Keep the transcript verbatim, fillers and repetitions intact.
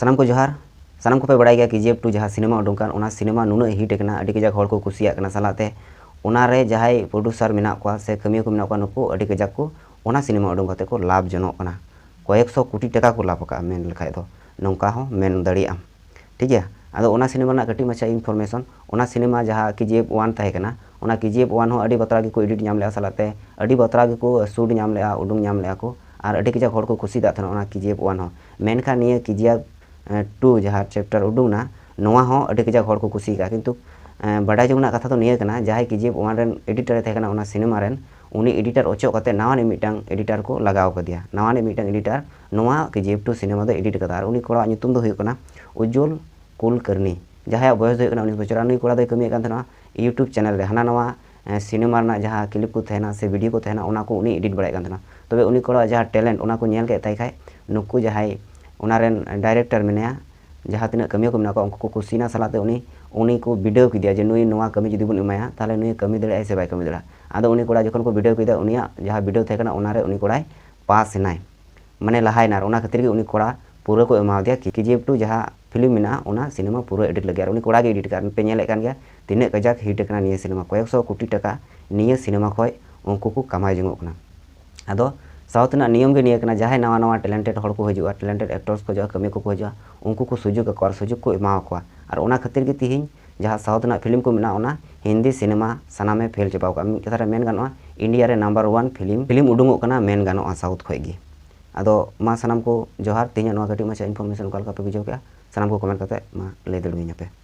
ᱥᱟᱱᱟᱢ ᱠᱚ ᱡᱚᱦᱟᱨ᱾ ᱥᱟᱱᱟᱢ ᱠᱚᱯᱮ ᱵᱟᱲᱟᱭ ᱜᱮᱭᱟ ᱠᱮ ᱡᱤ ᱮᱯᱷ ᱴᱩ ᱡᱟᱦᱟᱸ ᱥᱤᱱᱮᱢᱟ ᱩᱰᱩᱝ ᱠᱟᱱ, ᱚᱱᱟ ᱥᱤᱱᱮᱢᱟ ᱱᱩᱱᱟᱹᱜ ᱦᱤᱴ ᱟᱠᱟᱱᱟ, ᱟᱹᱰᱤ ᱠᱟᱡᱟᱠ ᱦᱚᱲ ᱠᱚ ᱠᱩᱥᱤᱭᱟᱜ ᱠᱟᱱᱟ᱾ ᱥᱟᱞᱟᱜ ᱛᱮ ᱚᱱᱟ ᱨᱮ ᱡᱟᱦᱟᱸᱭ ᱯᱨᱚᱰᱭᱩᱥᱟᱨ ᱢᱮᱱᱟᱜ ᱠᱚᱣᱟ ᱥᱮ ᱠᱟᱹᱢᱤᱭᱟᱹ ᱠᱚ ᱢᱮᱱᱟᱜ ᱠᱚᱣᱟ, ᱱᱩᱠᱩ ᱟᱹᱰᱤ ᱠᱟᱡᱟᱠ ᱠᱚ ᱚᱱᱟ ᱥᱤᱱᱮᱢᱟ ᱩᱰᱩᱝ ᱠᱟᱛᱮ ᱠᱚ ᱞᱟᱵᱷ ᱡᱚᱱᱚᱜ ᱠᱟᱱᱟ᱾ ᱠᱚᱭᱮᱠ ᱥᱚ ᱠᱳᱴᱤ ᱴᱟᱠᱟ ᱠᱚ ᱞᱟᱵᱷ ᱟᱠᱟᱫᱼᱟ, ᱢᱮᱱ ᱞᱮᱠᱷᱟᱡ ᱫᱚ ᱱᱚᱝᱠᱟ ᱦᱚᱸ ᱢᱮᱱ ᱫᱟᱲᱮᱭᱟᱜᱼᱟᱢ᱾ ᱴᱷᱤᱠ ᱜᱮᱭᱟ, ᱟᱫᱚ ᱚᱱᱟ ᱥᱤᱱᱮᱢᱟ ᱨᱮᱱᱟᱜ ᱠᱟᱹᱴᱤᱡ ᱢᱟᱪᱷᱟ ᱤᱱᱯᱷᱚᱨᱢᱮᱥᱚᱱ, ᱚᱱᱟ ᱥᱤᱱᱮᱢᱟ ᱡᱟᱦᱟᱸ ᱠᱮ ᱡᱤ ᱮᱯᱷ ᱚᱣᱟᱱ ᱛᱟᱦᱮᱸ ᱠᱟᱱᱟ, ᱚᱱᱟ ᱠᱮ ᱡᱤ ᱮᱯᱷ ᱚᱣᱟᱱ ᱦᱚᱸ ᱟᱹᱰᱤ ᱵᱟᱛᱨᱟᱣ ᱜᱮᱠᱚ ᱮᱰᱤᱴ ᱧᱟᱢ ᱞᱮᱜᱼᱟ, ᱥᱟᱞᱟᱜ ᱛᱮ ᱟᱹᱰᱤ ᱵᱟᱛᱨᱟᱣ ᱜᱮᱠᱚ ᱥᱩᱴ ᱧᱟᱢ ᱞᱮᱜᱼᱟ, ᱩᱰᱩᱝ ᱧᱟᱢ ᱞᱮᱜᱼᱟ ᱠᱚ, ᱟᱨ ᱟᱹᱰᱤ ᱠᱟᱡᱟᱠ ᱦᱚᱲ ᱠᱚ ᱠᱩᱥᱤᱭᱟᱜ ᱛᱟᱦᱮᱱᱟ ᱚᱱᱟ ᱠᱮ ᱡᱤ ᱮᱯᱷ ᱚᱣᱟᱱ ᱦᱚᱸ᱾ ᱢᱮᱱᱠᱷᱟᱱ ᱱᱤᱭᱟᱹ ᱠᱮ ᱡᱤ ᱮᱯᱷ ᱴᱩ ᱡᱟᱦᱟᱸ ᱪᱮᱯᱴᱟᱨ ᱩᱰᱩᱝ ᱱᱟ, ᱱᱚᱣᱟ ᱦᱚᱸ ᱟᱹᱰᱤ ᱠᱟᱡᱟᱠ ᱦᱚᱲ ᱠᱚ ᱠᱩᱥᱤ ᱠᱟᱜᱼᱟ᱾ ᱠᱤᱱᱛᱩ ᱮᱸ, ᱵᱟᱰᱟᱭ ᱡᱚᱝ ᱨᱮᱱᱟᱜ ᱠᱟᱛᱷᱟ ᱫᱚ ᱱᱤᱭᱟᱹ ᱠᱟᱱᱟ, ᱡᱟᱦᱟᱸᱭ ᱠᱮ ᱡᱤ ᱮᱯᱷ ᱚᱣᱟᱱ ᱨᱮᱱ ᱮᱰᱤᱴᱟᱨ ᱮ ᱛᱟᱦᱮᱸ ᱠᱟᱱᱟ ᱚᱱᱟ ᱥᱤᱱᱮᱢᱟ ᱨᱮᱱ, ᱩᱱᱤ ᱮᱰᱤᱴᱟᱨ ᱚᱪᱚᱜ ᱠᱟᱛᱮ ᱱᱟᱣᱟ ᱨᱤᱱᱤᱡ ᱢᱤᱫᱴᱟᱝ ᱮᱰᱤᱴᱟᱨ ᱠᱚ ᱞᱟᱜᱟᱣ ᱠᱟᱫᱮᱭᱟ᱾ ᱱᱟᱣᱟ ᱨᱤᱱᱤᱡ ᱢᱤᱫᱴᱟᱝ ᱮᱰᱤᱴᱟᱨ ᱱᱚᱣᱟ ᱠᱮ ᱡᱤ ᱮᱯᱷ ᱴᱩ ᱥᱤᱱᱮᱢᱟ ᱫᱚᱭ ᱮᱰᱤᱴ ᱠᱟᱫᱟ, ᱟᱨ ᱩᱱᱤ ᱠᱚᱲᱟᱣᱟᱜ ᱧᱩᱛᱩᱢ ᱫᱚ ᱦᱩᱭᱩᱜ ᱠᱟᱱᱟ ᱩᱡᱡᱚᱞ ᱠᱩᱞᱠᱟᱨᱱᱤ, ᱡᱟᱦᱟᱸᱭᱟᱜ ᱵᱚᱭᱚᱥ ᱫᱚ ᱦᱩᱭᱩᱜ ᱠᱟᱱᱟ ᱩᱱᱤᱥ ᱵᱚᱪᱷᱚᱨ᱾ ᱟᱨ ᱱᱩᱭ ᱠᱚᱲᱟ ᱫᱚᱭ ᱠᱟᱹᱢᱤᱭᱮᱫ ᱠᱟᱱ ᱛᱟᱦᱮᱱᱟ YouTube ᱪᱮᱱᱮᱞ ᱨᱮ, ᱦᱟᱱᱟ ᱱᱟᱣᱟ, ᱮᱸ, ᱥᱤᱱᱮᱢᱟ ᱨᱮᱱᱟᱜ ᱡᱟᱦᱟᱸ ᱠᱞᱤᱯ ᱠᱚ ᱛᱟᱦᱮᱱᱟ ᱥᱮ ᱵᱷᱤᱰᱤᱭᱳ ᱠᱚ ᱛᱟᱦᱮᱱᱟ, ᱚᱱᱟ ᱠᱚ ᱩᱱᱤ ᱮᱰᱤᱴ ᱵᱟᱲᱟᱭᱮᱫ ᱠᱟᱱ ᱛᱟᱦᱮᱱᱟ᱾ ᱛᱚᱵᱮ ᱩᱱᱤ ᱠᱚᱲᱟᱣᱟᱜ ᱡᱟᱦᱟᱸ ᱴᱮᱞᱮᱱᱴ, ᱚᱱᱟ ᱠᱚ ᱧᱮᱞ ᱠᱮᱫ ᱛᱟᱭ ᱠᱷᱟᱡ, ᱱᱩᱠᱩ ᱡᱟᱦᱟᱸᱭ ᱚᱱᱟ ᱨᱮᱱ ᱰᱟᱭᱨᱮᱠᱴᱚᱨ ᱢᱮᱱᱟᱭᱟ, ᱡᱟᱦᱟᱸ ᱛᱤᱱᱟᱹᱜ ᱠᱟᱹᱢᱤᱭᱟᱹ ᱠᱚ ᱢᱮᱱᱟᱜ ᱠᱚᱣᱟ, ᱩᱱᱠᱩ ᱠᱚ ᱠᱩᱥᱤᱭᱮᱱᱟ᱾ ᱥᱟᱞᱟᱜ ᱛᱮ ᱩᱱᱤ, ᱩᱱᱤ ᱠᱚ ᱵᱤᱰᱟᱹᱣ ᱠᱮᱫᱮᱭᱟ ᱡᱮ ᱱᱩᱭ ᱱᱚᱣᱟ ᱠᱟᱹᱢᱤ ᱡᱩᱫᱤ ᱵᱚᱱ ᱮᱢᱟᱭᱟ, ᱛᱟᱦᱚᱞᱮ ᱱᱩᱭ ᱠᱟᱹᱢᱤ ᱫᱟᱲᱮᱭᱟᱜᱼᱟᱭ ᱥᱮ ᱵᱟᱭ ᱠᱟᱹᱢᱤ ᱫᱟᱲᱮᱭᱟᱜᱼᱟ᱾ ᱟᱫᱚ ᱩᱱᱤ ᱠᱚᱲᱟ ᱡᱚᱠᱷᱚᱱ ᱠᱚ ᱵᱤᱰᱟᱹᱣ ᱠᱮᱫᱟ, ᱩᱱᱤᱭᱟᱜ ᱡᱟᱦᱟᱸ ᱵᱤᱰᱟᱹᱣ ᱛᱟᱦᱮᱸ ᱠᱟᱱᱟ, ᱚᱱᱟᱨᱮ ᱩᱱᱤ ᱠᱚᱲᱟᱭ ᱯᱟᱥ ᱮᱱᱟᱭ, ᱢᱟᱱᱮ ᱞᱟᱦᱟᱭᱮᱱᱟ᱾ ᱟᱨ ᱚᱱᱟ ᱠᱷᱟᱹᱛᱤᱨ ᱜᱮ ᱩᱱᱤ ᱠᱚᱲᱟ ᱯᱩᱨᱟᱹ ᱠᱚ ᱮᱢᱟᱣᱟᱫᱮᱭᱟ ᱠᱮ ᱡᱤ ᱮᱯᱷ ᱴᱩ ᱡᱟᱦᱟᱸ ᱯᱷᱤᱞᱢ ᱢᱮᱱᱟᱜᱼᱟ, ᱚᱱᱟ ᱥᱤᱱᱮᱢᱟ ᱯᱩᱨᱟᱹ ᱮᱰᱤᱴ ᱞᱟᱹᱜᱤᱫ᱾ ᱟᱨ ᱩᱱᱤ ᱠᱚᱲᱟ ᱜᱮ ᱮᱰᱤᱴ ᱠᱟᱜᱼᱟ᱾ ᱯᱮ ᱧᱮᱞᱮᱫ ᱠᱟᱱ ᱜᱮᱭᱟ ᱛᱤᱱᱟᱹᱜ ᱠᱟᱡᱟᱠ ᱦᱤᱴ ᱟᱠᱟᱱᱟ ᱱᱤᱭᱟᱹ ᱥᱤᱱᱮᱢᱟ, ᱠᱚᱭᱮᱠ ᱥᱚ ᱠᱳᱴᱤ ᱴᱟᱠᱟ ᱱᱤᱭᱟᱹ ᱥᱤᱱᱮᱢᱟ ᱠᱷᱚᱡ ᱩᱱᱠᱩ ᱠᱚ ᱠᱟᱢᱟᱣ ᱡᱚᱝᱚᱜ ᱠᱟᱱᱟ᱾ ᱟᱫᱚ ᱥᱟᱣᱩᱛᱷ ᱨᱮᱱᱟᱜ ᱱᱤᱭᱚᱢ ᱜᱮ ᱱᱤᱭᱟᱹ ᱠᱟᱱᱟ, ᱡᱟᱦᱟᱸᱭ ᱱᱟᱣᱟ ᱱᱟᱣᱟ ᱴᱮᱞᱮᱱᱴᱮᱰ ᱦᱚᱲ ᱠᱚ ᱦᱤᱡᱩᱜᱼᱟ, ᱴᱮᱞᱮᱱᱴᱮᱰ ᱮᱠᱴᱚᱨᱥ ᱠᱚ ᱦᱤᱡᱩᱜᱼᱟ, ᱠᱟᱹᱢᱤᱭᱟᱹ ᱠᱚᱠᱚ ᱦᱤᱡᱩᱜᱼᱟ, ᱩᱱᱠᱩ ᱠᱚ ᱥᱩᱡᱳᱜᱽ ᱟᱠᱚᱣᱟ ᱟᱨ ᱥᱩᱡᱳᱜᱽ ᱠᱚ ᱮᱢᱟ ᱠᱚᱣᱟ᱾ ᱟᱨ ᱚᱱᱟ ᱠᱷᱟᱹᱛᱤᱨ ᱜᱮ ᱛᱤᱦᱤᱧ ᱡᱟᱦᱟᱸ ᱥᱟᱣᱩᱛᱷ ᱨᱮᱱᱟᱜ ᱯᱷᱤᱞᱢ ᱠᱚ ᱢᱮᱱᱟᱜᱼᱟ, ᱚᱱᱟ ᱦᱤᱱᱫᱤ ᱥᱤᱱᱮᱢᱟ ᱥᱟᱱᱟᱢᱮ ᱯᱷᱮᱞ ᱪᱟᱵᱟᱣ ᱠᱟᱜᱼᱟ᱾ ᱢᱤᱫ ᱠᱟᱛᱷᱟ ᱨᱮ ᱢᱮᱱ ᱜᱟᱱᱚᱜᱼᱟ, ᱤᱱᱰᱤᱭᱟ ᱨᱮ ᱱᱟᱢᱵᱟᱨ ᱚᱣᱟᱱ ᱯᱷᱤᱞᱢ, ᱯᱷᱤᱞᱢ ᱩᱰᱩᱝᱚᱜ ᱠᱟᱱᱟ ᱢᱮᱱ ᱜᱟᱱᱚᱜᱼᱟ ᱥᱟᱣᱩᱛᱷ ᱠᱷᱚᱡ ᱜᱮ᱾ ᱟᱫᱚ ᱢᱟ ᱥᱟᱱᱟᱢ ᱠᱚ ᱡᱚᱦᱟᱨ᱾ ᱛᱮᱦᱮᱧᱟᱜ ᱱᱚᱣᱟ ᱠᱟᱹᱴᱤᱡ ᱢᱟᱪᱷᱟ ᱤᱱᱯᱷᱚᱨᱢᱮᱥᱚᱱ ᱚᱠᱟ ᱞᱮᱠᱟ ᱯᱮ ᱵᱩᱡᱷᱟᱹᱣ ᱠᱮᱜᱼᱟ, ᱥᱟᱱᱟᱢ ᱠᱚ ᱠᱚᱢᱮᱱᱴ ᱠᱟᱛᱮ ᱢᱟ ᱞᱟᱹᱭ ᱫᱟᱲᱮᱭᱟᱹᱧᱟ ᱯᱮ᱾